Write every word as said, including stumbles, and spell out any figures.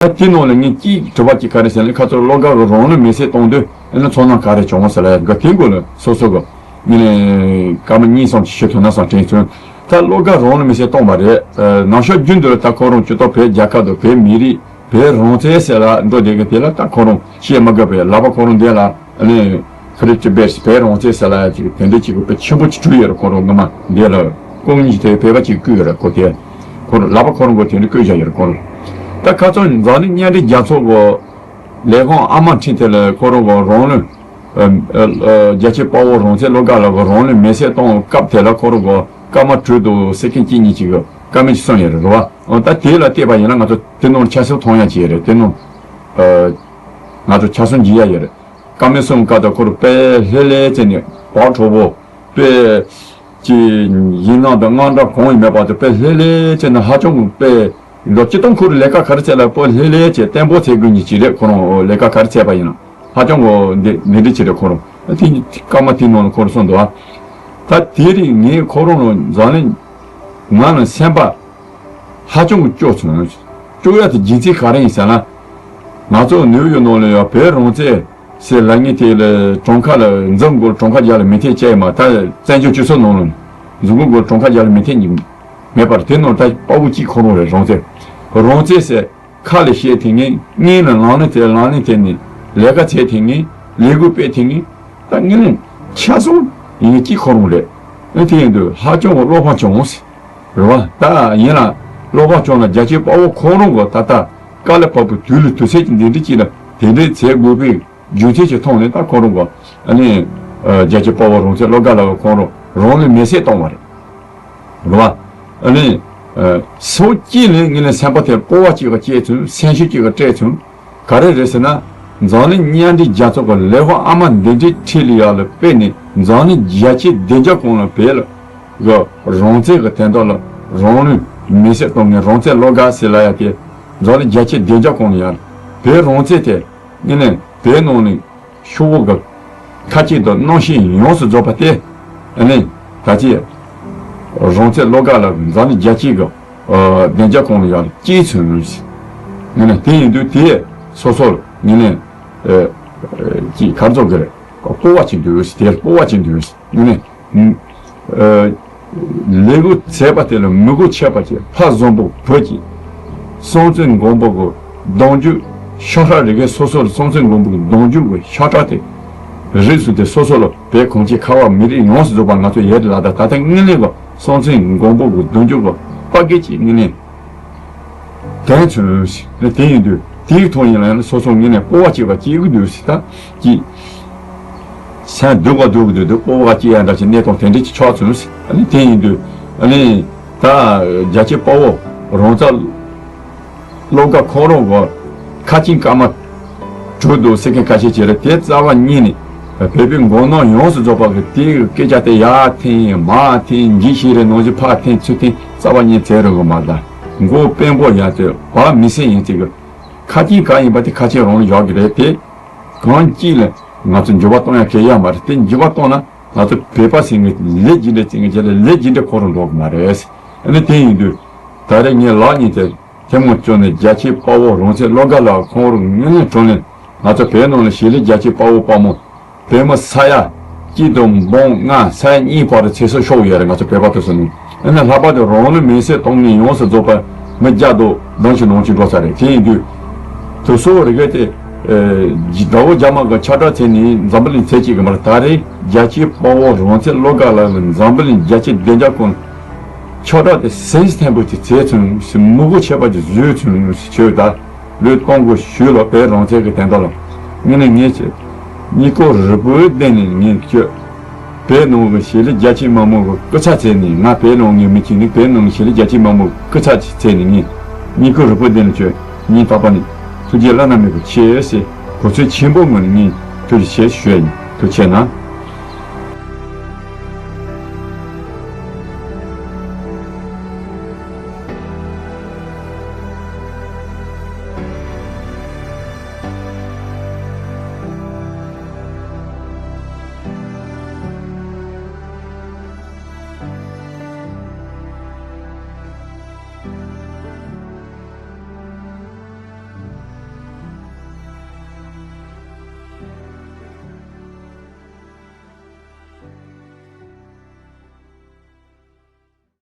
ད་དེ་ནང་ལ་ངས་གཅིག་དྲི་བ་གཅིག་ག་རེ་ཟེར་ན། ཁ་ཚོར་བློ་དགའ་གི་རང་ལུས་མེ་སྲེག་གཏོང་དུས་ཨ་ནི་ཚོར་སྣང་ག་རེ་བྱུང་ཟེར་ལ་ཡ། དེ་འགོ་ལ་སོ་སོ་གི་ངས་ནས་སྐར་མ་གཉིས་གསུམ་ཞིག་ཞུ་ཐུབ་ན་བསམ་དྲན་བྱུང་། ད་བློ་དགའ་རང་ལུས་མེ་སྲེག་གཏོང་བ་རེད། ནང་ཤོག་རྒྱུན་དུ་ལ་ད་ཁོ་རང་སྤྱི་ཚོགས་བོད་རྒྱལ་ཁབ་དང་བོད་མི་རིགས་བོད་རང་བཙན་ཟེར་ལ་འགྲོ་བསྡད་གི། དེ་ལ་ད་ཁོ་རང་བཤད་མ་དགོས་པའི་ལག་པ་ཁོ་རང་འདི་ལ་ཨ་ནི་ཕ་རི་ཅི་བེར་སི་བོད་རང་བཙན་ཟེར་ལ་ཡ་ཅིག་དེ་འདྲ་ཅིག་དཔེ་ཆེན་པོ་ཅིག་བྲིས་ཡོད་རེད། ཁོ་རང་སྔོན་མ་འདི་ལ་ལྐུགས་རྔན་ཅིག་དེ་བོད་པ་ཅིག་བསྐུར་ཡོད་རེད། ཁོ་དེ་ཁོ་རང་ལག་པ་ཁོ་རང་གོ་དེ་འདྲ་བསྐུར་བཞག་ཡོད་རེད། ཁོ་རང་ད་ཁ་སང་འཛམ་གླིང་མཉམ་འབྲེལ་རྒྱལ་ཚོགས་གི་ལས་ཁུངས་ཨ་མ་ཁྲིན་དེ་ལ་ཁོ་རང་གི་རང་ལུས་ཨ་ཨ་རྒྱལ་གཅེས་དཔའ་བོ་རང་བཙན་བློ་དགའ་ལགས་ཀྱི་རང་ལུས་མེ་སྲེག་གཏོང་སྐབས་དེ་ལ་ཁོ་རང་གི་སྐར་མ་དྲུག་དང་སེ་ཀན་གཅིག་གཉིས་ཅིག་གི་སྐར་མ་ཅིག་གསུངས་ཡོད་རེད། རེད་བ། འོ་ད་དེ་ལ་བལྟས་པ་ཡིན་ན་ང་ཚོ་དེ་ནང་ཆ་ཚང་མཐོང་ཡ་ཅིག་ཡོད་རེད། དེ་ནང་ཨ་ང་ཚོ་ཆ་ཚང་འཇིགས་ཡ་ཡོད་རེད། སྐར་མ་གསུམ་སྐབས་དུ་ཁོ་རང་དཔེ་ལྷོད་ལྷོད་བྱས་ནས་བག་དྲོ་པོ་དཔེ་ཅིག་ཡིན་ནང་དང་དངངས་སྐྲག་གང་ཡང་མེད་པ་དུ་དཔེ་ལྷོད་ལྷོད་བྱས་ནས་ཧ་ཅང་གི་དཔེ་ལོ་སྤྱི་བཏང་ཁོ་རང་ལས་ཀ་ག་རེ་བྱས་ལ་དཔེ་ལྷོད་ལྷོད་བྱས་བརྟན་པོ་བྱེད་དགོས་ཉིད་ཅིག་རེད། ཁོ་རང་ལས་ཀ་ག་རེ་བྱས་པ་ཡིན་ན་ཧ་ཅང་གི་འདི་འདི་འདྲ་ཅིག་རེད། ཁོ་རང་དེ་སྐར་མ་དེའི་ནང་ལ་ཁོ་རང་གསུངས་འདུག་ཨ། ད་དེ་རིང་ངས་ཁོ་རང་ལ་འཛམ་གླིང་ང་ལ་སེམས་པ་ཧ་ཅང་གི་སྐྱོ་སོང་། སྐྱོ་ཡ་དེ་རྒྱུ་མཚན་ག་རེ་ཡིན་ཟེར་ན། ང་ཚོ་ནིའུ་ཡོག་ནང་ལ་ཡོད་བོད་རང་བཙན་ཟེར་ལབ་མཁན་དེ་ལ་གྲངས་ཀ་ལ་འཛིན་དགོས། གྲངས་ཀ་རྒྱ་ལ་མི་འཐད་ཅེས་མ། ད་བཙན་བྱོལ་སྤྱི་ཚོགས་ནང་ལ་འཛིན་དགོས། གྲངས་ཀ་རྒྱ་ལ་མི་འཐད་ཉིན་མེད་པར་དེ་ནང་ད་དཔའ་བོ་གཅིག་ཁོ་རང་རེད། རང་བཙན་རང་བཙན་ཟེར་ཁ་ལ་བཤད་དེ་ངས་ངས་ལ་ལངས་ནས་དེ་ལངས་ནས་དེ་ནས་ལས་ཀ་བྱས་དེ་ངས་ལས་འགུལ་སྤེལ་དེ་ངས་ད་ངས་ལ་ཆ་ཚང་ཡིན་གཅིག་ཁོ་རང་རེད། ཨ་དེ་ཡིན་དུས་ཧ་ཅང་གི་བློ་ཕམ་བྱུང་ཟེར། རེད་བ། ད་ཡིན་ལ་བློ་ཕམ་བྱུང་ལ་རྒྱལ་གཅེས་དཔའ་བོ་ཁོ་རང་གི་ད་ལྟ་དཀའ་ལས་ཁག་པོ་དུས་ལ་དུས་ཚོད་ཀྱི་འདི་འདྲ་ཅིག་ལ་དེ་འདྲའི་བྱེད་དགོས་པའི་རྒྱུ་མཚན་གྱི་ཐོག་ནས་ད་ཁོ་རང་གི་ཨ་ནི་རྒྱལ་གཅེས་དཔའ་བོ་རང་བཙན་བློ་དགའ་ལགས་ཁོ་རང་རང་ལུས་མེ་སྲེག་བཏང་བ་རེད། རེད་བ། ཨ་ནི་སོ་སྐྱེས་ལས་ངས་ནི་སེམས་པ་དེ་སྤོབས་པ་གཅིག་གི་སྐྱེས་ཚུལ་སེམས་ཤུགས་གཅིག་གི་སྤྲད་ཚུལ་ག་རེ་རེད་ཟེར་ན། འཛམ་གླིང་མཉམ་འབྲེལ་རྒྱལ་ཚོགས་ཀྱི་ལས་ཁུངས་ཨ་མ་འདི་འདྲའི་ཁྲིད་ལ་ཡག་ལ་སྤེལ་ནས་འཛམ་གླིང་རྒྱལ་སྤྱི་བདེ་འཇགས་ཁང་ལ་བོད་ལ་གི་རང་བཙན་གྱི་དོན་དག་ལ་རང་ལུས་མེ་སྲེག་གཏོང་མཁན་རང་བཙན་བློ་དགའ་ཟེར་ལབ་ཡ་དེ་འཛམ་གླིང་རྒྱལ་སྤྱིའི་བདེ་འཇགས་ཁང་ལ་ཡང་བོད་རང་བཙན་དེ་ངས་ནས་བོད་ནང་ནས་ཤོག་བུ་གི་ཁ་ཅིག་ཏུ་རྣམ་ཤེས་ཡོངས་སུ་རྫོགས་པ་དེ་ཨ་ནི་ད་ཅི་རང་བཙན་བློ་དགའ་ལ་འཛམ་གླིང་རྒྱལ་སྤྱིའི་གི་བདེ་འཇགས་ཁང་ལ་ཡང་སྐྱེས་ཚུལ་ངས་ནས་དེ་ཡིན་དུས་དེ་སོ་སོར་ངས་ནས་ཅིག་གར་རྫོགས་གི་རེད། སྤོབས་པ་ཅིག་འདུག་དེར་སྤོབས་པ་ཅིག་འདུག་ངས་ནས། ཨ། ལས་འགུལ་བྱས་པ་དེ་ལ་མི་གོ་ཆད་པ་བྱས་ཕ་བཟང་པོ་བོད་ཀྱི་སྲོང་བཙན་སྒམ་པོ་གི་གདུང་རྒྱུད་ཤ་ཁྲག་རིགས་སོ་སོར་སྲོང་བཙན་སྒམ་པོ་གི་གདུང་རྒྱུད་ཀྱི་ཤ་ཁྲག་དེ་རིགས་སུ་དེ་སོ་སོ་ལ་བོད་གངས་ཅན་ཁ་བ་མི་རིགས་ཡོངས་སུ་རྫོགས་པ་ང་ཚོ་ཡོད་ལ་ད་ད་ལྟ་དངོས་གནས་ཀྱི་སྲོང་བཙན་སྒམ་པོ་གི་གདུང་རྒྱུད་ཀྱི་དཔའ་སྐད་ཅིག་དངོས་གནས། དོན་ཚུལ་ནི་དེ་ཡིན་དུས་དེའི་ཐོག་ཡིན་ལ་ཡང་སོ་སོ་ངོས་ནས་སྤོབས་པ་སྐྱེ་བ་སྐྱེ་གི་འདུག་ཟེར། ད་ཀྱི་སེམས་སྡུག་པ་སྡུག་གི་འདུག་འདུག་སྤོབས་པ་སྐྱེ་ཡ་འདྲ་ཞིག་གནས་སྟངས་དེ་འདྲ་ཅིག་ཆགས་སོང་ཟེར། ཨ་ནི་དེ་ཡིན་དུས་ཨ་ནི་ད་རྒྱལ་གཅེས་དཔའ་བོ་རང་བཙན་བློ་དགའ་ཁོ་རང་གི་ཁ་ཆེམས་སྐར་མ་གྲོས་འདུག་སེ་ཀན་ཁ་ཤས་བྱས་རེད། དེ་རྩ་བ་ཉིད་ནས་བོད་པའི་མགོ་ནག་ཡོངས་སུ་རྫོགས་པ་གི་དེའི་སྐད་ཆ་དེ་ཡར་འཐེན་མར་འཐེན་འགྱིག་ཤིག་རེད་ནང་བཞིན་ཕར་འཐེན་ཚུར་འཐེན་རྩ་བ་ཉིད་བྱས་རེད་གི་མ་གདའ། མགོ་དཔོན་པོ་ཡང་དེ་བ་མི་སེ་ཡིན་ཚིག་གི་ཁ་ཆེམས་ག་ཡིན་པ་དེ་ཁ་ཆེམས་རང་ལ་བཞག་གི་རེད་དེ། གང་གཅིག་ལ་ང་ཚོ་འགྱུར་བ་གཏོང་ཡ་གལ་ཡ་མ་རེད། དེ་འགྱུར་བ་གཏོང་ན་ང་ཚོ་བོད་པ་ཟེར་མཁན་ལས་ཇི་འདྲ་བྱེད་མཁན་ཅིག་ལ་ལས་ཇི་འདྲ་འཁོར་རུ་འགྲོ་གི་མ་རེད། ཨ་ནི་དེ་ཡིན་དུས་ད་རེས་ངས་ལག་གཉིས་དེ། ཐལ་མོ་སྦྱར་ནས་རྒྱལ་གཅེས་དཔའ་བོ་རང་བཙན་བློ་དགའ་ལགས་ཁོང་རང་དངོས་གནས་དྲང་གནས་ང་ཚོ་བོད་ནང་ལ་གཞིས་ལུས་རྒྱལ་གཅེས་དཔའ་བོ་དཔའ་མོ་བོད་མི་ས་ཡ་གཅིག་དང་འབུམ་ལྔ་ས་ཡ་གཉིས་བར་དུ་ཚེ་སྲོག་ཤོར་ཡོད་རེད། ང་ཚོ་བོད་པ་དེ་ཚོ་ནི་ཨ་ནི་ལྷག་པར་དུ་རང་ལུས་མེར་སྲེག་གཏོང་མཁན་ཡོངས་སུ་རྫོགས་པ་མི་བརྒྱ་དང་བདུན་ཅུ་ནང་བཞིན་འགྲོ་ས་རེད། དེ་ཡིན་དུས་དེ་ཚོ་རེ་འགའ་དེ་དགྲ་བོ་རྒྱ་དམར་གྱི་ཁྱབ་བསྒྲགས་བྱས་ནས་འཛམ་བུ་གླིང་བྱེད་ཅིག་གི་མར་ད་རེས་རྒྱལ་གཅེས་དཔའ་བོ་རང་བཙན་བློ་དགའ་ལགས་ལ་འཛམ་བུ་གླིང་རྒྱལ་གཅེས་བདེ་འཇགས་ཁང་ཁྱབ་བསྒྲགས་དེ་སེམས་ཐན་པོ་ཅིག་བྱས་ཚུན་མི་གོ་ཆད་པ་ཅིག་བཟོས་ཚུན་ཞུས་ད་ལོས་གཏོང་དགོས་ཞུས་ལ་བོད་རང་བཙན་གྱི་དོན་དག་ལ་ངས་ནི་ངས་ཀྱི་སྙིང་ཁོག་རུས་པའི་གཏིང་ནས་ངས་ཀྱི་བོད་ནང་གི་གཞིས་ལུས་རྒྱ་ཆེ་དམའ་མོ་གི་སྐུ་ཚབ་བྱས་ནས་ང་བོད་ནང་ངས་མི་ཁྱིམ་ནི་བོད་ནང་གི་གཞིས་ལུས་རྒྱ་ཆེ་དམའ་མོ་གི་སྐུ་ཚབ་ཅིག་བྱས་ནས་ངས་སྙིང་ཁོག་རུས་པའི་གཏིང་ནས་ཀྱི་སྙིང་ཐག་པ་ནས་ཐུགས་རྗེ་བླ་ན་མེད་པ་ཆེ་ཟེར་གོ་ཚོད་ཆེན་པོ་ངོས་ནས་ངས་ཐུགས་རྗེ་ཆེ་ཞུ་ཡ་ཡིན། ཐུགས་རྗེ་ཆེ་གནང་།